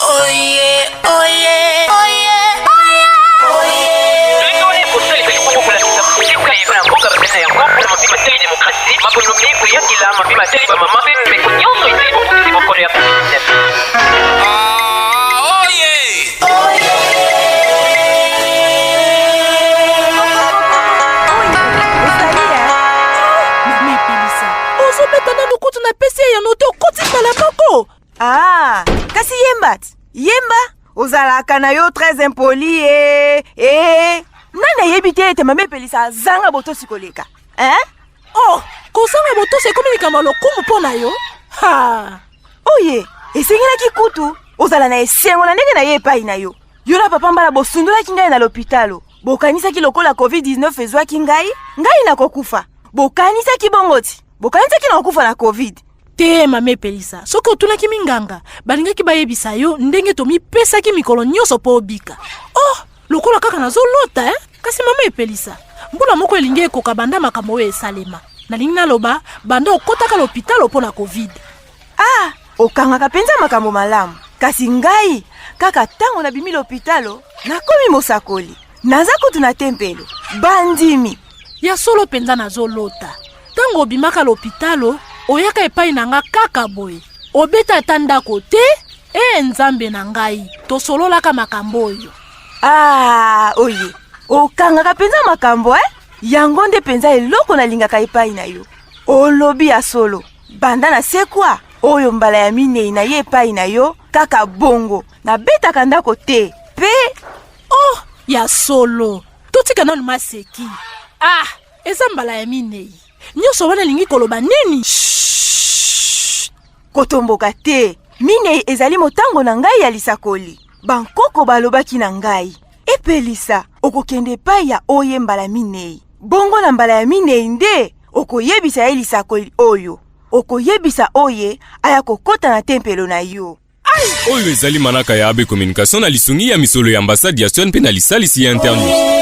Oye, oye, oye, Mama epelisa ozobeta nanu kutu napesi eyano te okoti mbala moko Ah, kasi yemba ti yemba ozalaka na yo très impoli e e nani ayebi te ete mama epelisa azanga botosi koleka hein? Oh, kozanga botosi ekomi likambo ya lokumu mpo na yo ha oye esengelaki kutu ozala na esengo na ndenge na ye epai na yo yo na papa mbala bosundolaki ngai na lopitalo bokanisaki lokola covid-19 ezwaki ngai ngai nakokufa bokanisaki bongo ti bokanisaki nakokufa na covid Te mama epelisa, soki otunaki minganga, balingaki bayebisa yo ndenge tomipesaki mikolo nyonso mpo obika. Oh, lokola kaka nazolota eh? Kasi mama epelisa, mbula moko elingi ekoka banda makambo oyo esalema. Nalingi naloba banda okotaka lopitalo mpo na Covid. Ah, okangaka mpenza makambo malamu. Kasi ngai, kaka ntango nabimi lopitalo, nakomi mosakoli. Naza kutu na tempelo. Bandimi. Ya solo mpenza nazolota. Ntango obimaka lopitalo, oyaka epai na nga kaka boye. Obeta ata ndako te? Ee Nzambe na ngai, tosololaka makambo oyo. Ah, oye, okangaka mpenza makambo eh? Yango nde mpenza eloko nalingaka epai na yo. Olobi ya solo, banda nasekwa, oyo mbala ya minei na ye epai na yo, kaka bongo, nabetaka ndako te. Mpe Oh, ya solo, totika nanu maseki. Ah, eza mbala ya minei. Nyonso wana elingi koloba nini? Shhh! Kotomboka te. Minei ezali motango na ngai ya lisakoli. Bankoko balobaki na ngai, Epelisa, okokende epai ya oye mbala minei. Bongo na mbala ya minei nde okoyebisa ye lisakoli oyo. Okoyebisa oye aya kokota na tempelo na yo. Oyo ezali manaka ya AB Communication na lisungi ya misolo ya ambassade ya Suède mpe na lisalisi ya Internews.